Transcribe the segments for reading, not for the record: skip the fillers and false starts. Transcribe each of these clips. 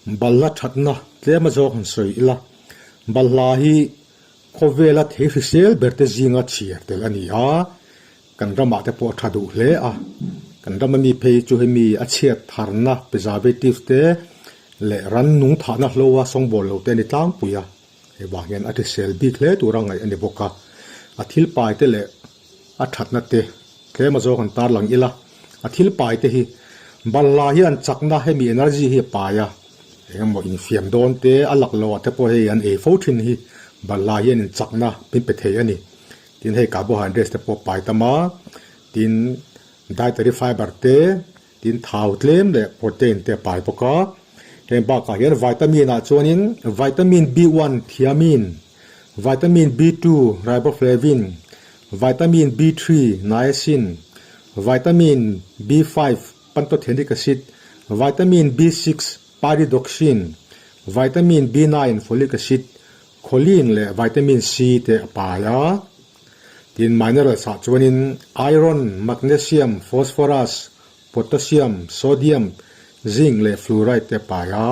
Balhla thatna tlem a zawk han sawi ila, balhla hi khawvela thei hrisel ber te zinga chhiar tel a ni a, kan ramah te pawh a tha duh hle a, kan rama mi phei chu hemi a chhiat tharna preservatives te leh rannung thahna hloa sawngbawl lo te a ni tlangpui a, hei vang hian a hrisel bik hle tura ngaih a ni bawk a, a thil pai te leh a thatna te tlem a zawk han tarlang ila, a thil pai te hi balhla hian chakna hemi energy hi a pai a, engemaw infiam dawn te a lak loh ah te pawh hei an ei fo thin hi balhla hian in chakna min pe thei a ni. Tin hei carbohydrates te pawh pai tam a, tin dietary fiber te, tin thau tlem leh protein te a pai bawk a. Heng bakah hian vitamin ah chuanin vitamin B1 thiamine, vitamin B2 riboflavin, vitamin B3 niacin, vitamin B5 pantothenic acid, vitamin B6 pyridoxine, vitamin B9 folic acid, Choline leh vitamin C te a pai a. Tin, minerals ah chuanin iron, magnesium, phosphorus, potassium, sodium, zinc leh fluoride te a pai a.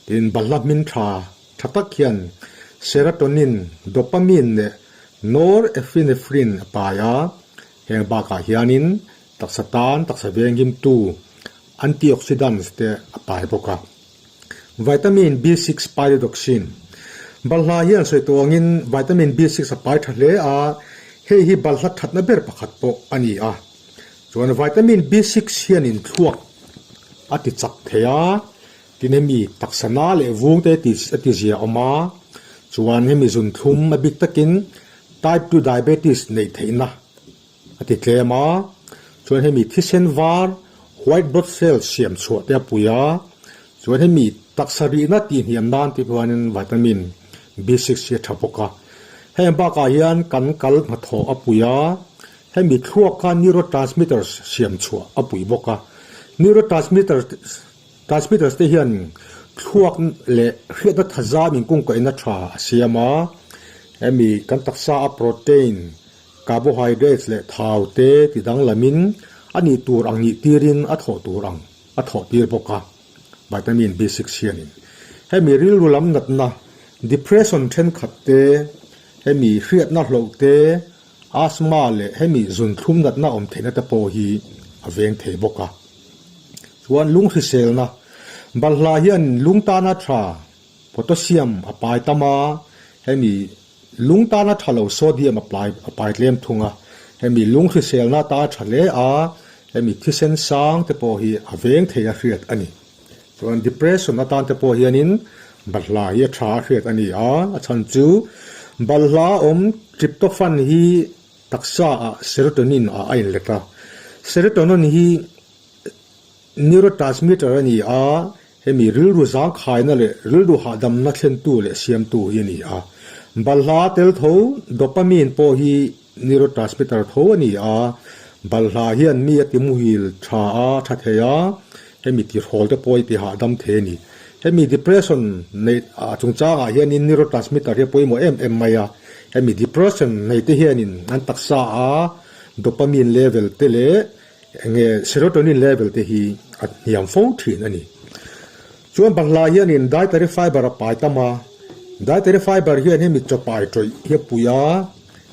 Tin, balhla hmin tha tha tak hian serotonin, dopamine leh norepinephrine a pai a. Heng bakah hianin taksa tan taksa venghimtu antioxidants te a pai bawk a. Vitamin B6 pyridoxine. Balhla hian sawi tawh angin vitamin B6 a pai tha hle a, hei hi balhla thatna ber pakhat pawh a ni a. Chuan vitamin B6 hianin thluak a ti chak thei a, tin hemi taksa na leh vung te a ti zia awm a, chuan hemi zunthlum a bik takin type 2 diabetes neih theihna a ti tlem a, chuan hemi thisen var, white blood cells, siam chhuah te a pui a, chuan hemi taksa rihna tih hniam nan te hianin vitamin B6 hi a tha bawk a. Heng bakah hian kan kal hnathawh a pui a, hemi thluak kha neurotransmitters siam chhuah a pui bawk a. Neurotransmitters transmitters te hian thluak leh hriatna thazam inkungkaihna tha a siam a, hemi kan taksa a protein Carbohydrates leh thau te ti danglamin a nih tur ang nih tirin a thawh tur ang a thawh tir bawk a, vitamin B6 hianin. Hemi rilru lam natna, depression thenkhat te, hemi hriatna hloh te, asthma leh hemi zunthlum natna awm theihna te pawh hi a veng thei bawk a. Chuan lung hriselna, balhla hian lung tana tha potassium a pai tam a, hemi Lung tana tha lo sodium a pai a pai tlem thung a, hemi lung hriselna ata a tha hle a, hemi thisen sang te pawh hi a veng thei a hriat a ni. Chuan depression atan te pawh hianin balhla hi a tha a hriat a ni a, a chhan chu balhla awm tryptophan hi taksa ah serotonin ah a inlet a, serotonin hi Neurotransmitter a ni a, hemi rilru zangkhaina leh rilru hahdamna thlentu leh siamtu hi a ni a. Balhla tel tho dopamine pawh hi neurotransmitter tho a ni a, balhla hian mi a ti muhil tha a, tha thei a, hemi tihrawl te pawh hi ti hahdam thei a ni. Hemi depression neih chungchangah hianin neurotransmitter hi a pawimawh em em mai a, hemi depression nei te hianin an taksa a dopamine level te leh Enge serotonin level te hi a hniam fo thin a ni. Chuan balhla hianin dietary fiber a pai tam a, dietary fiber hian hemi chaw pai tawih hi a pui a,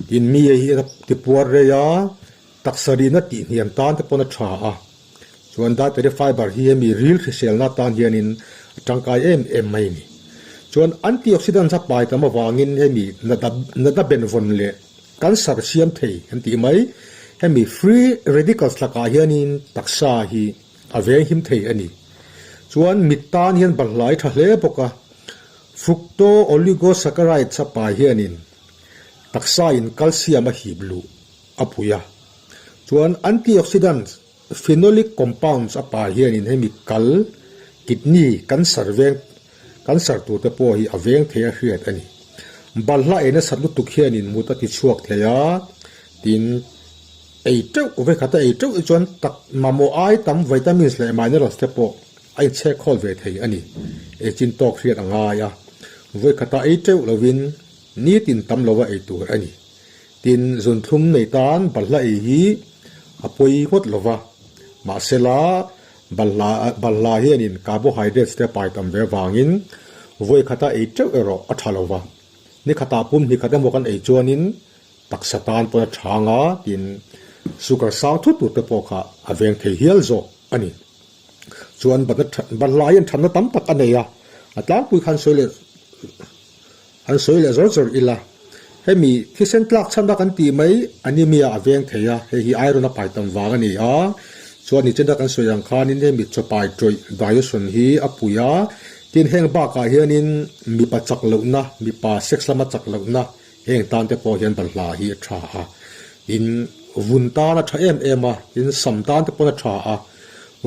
tin mi hi a ti puar rei a, taksa rihna tih hniam tan te pawn a tha a. Chuan dietary fiber hi hemi ril hriselna tan hianin a tangkai em em mai a ni. Chuan antioxidants a pai tam avangin hemi natna benvawn leh Cancer siam thei an tih mai. Hemi free radicals lakah hianin taksa hi a veng him thei a ni. Chuan mit tan hian balhlai tha hle bawk a, fructooligosaccharides a pai hianin taksa in calcium a hip luh a pui a. Chuan antioxidants phenolic compounds a pai hianin hemi kal, kidney, cancer veng Cancer tur te pawh hi a veng thei a hriat a ni. Balhla ei nasat lutuk hianin mut a ti chhuak thei a, tin ei teuh vekhat a ei teuh hi chuan tak mamawh ai tam vitamins leh minerals te pawh a inchhek khawl ve thei a ni. Ei chin tawk hriat a ngai a, vawikhatah ei teuh lovin nitin tam lova ei tur a ni. Tin, zunthlum nei tan balhla ei hi a pawi ngawt lova, mahsela. Balhla balhla hianin carbohydrates te pai tam ve avangin vawi khata ei teuh erawh a tha lo va. Ni khatah pum hnih khat emaw kan ei chuanin taksa tan pawn a tha anga tin sugar sang thut tur te pawh kha a veng thei hial zawk a ni. Chuan balhla hian thatna tam tak a nei a, a tlangpui khan sawi leh An sawi leh zawr zawr ila, hemi thisen tlak chhanna kan tih mai anemia a veng thei a, hei hi iron a pai tam vang a ni a, chuan nichina kan sawi ang khanin hemi chawpai tawih digestion hi a pui a, tin heng bakah hianin mipa chak lohna, mipa sex lama chak lohna heng tan te pawh hian balhla hi a tha a, tin vun tan a tha em em a, tin sam tan te pawn a tha a,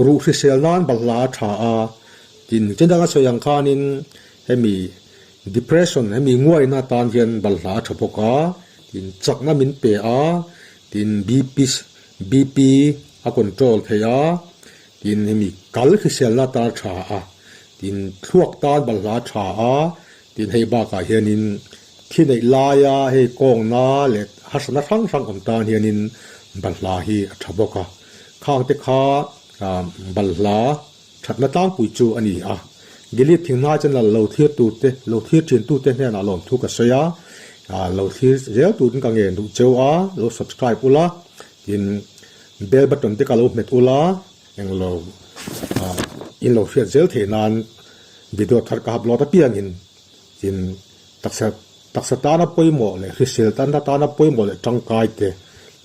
ruh hrisel nan balhla a tha a, tin nichina kan sawi ang khanin hemi Depression hemi nguaina atan hian balhla a tha bawk a, tin chakna min pe a, tin BP BP a control thei a, tin hemi kal hriselna atan a tha a, tin thluak tan balhla a tha a, tin hei bakah hianin thi neih laia hei kawngna leh harsatna hrang hrang awm tan hianin balhla hi a tha bawk a, khangte kha balhla Thatna tlangpui chu a ni a. Gilead thinghnai channel lo thlir turte, lo thlir thin tute hnenah lawmthu ka sawi a, lo thlir zel turin ka ngen duh cheu a, lo subscribe ula, tin bell button te ka lo hmet ula, englo in lo hriat zel theih nan video thar ka upload apiangin tin taksa taksa tana pawimawh leh hrisel tana tana pawimawh leh tangkai te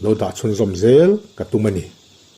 lo dah chhunzawm zel ka tum a ni.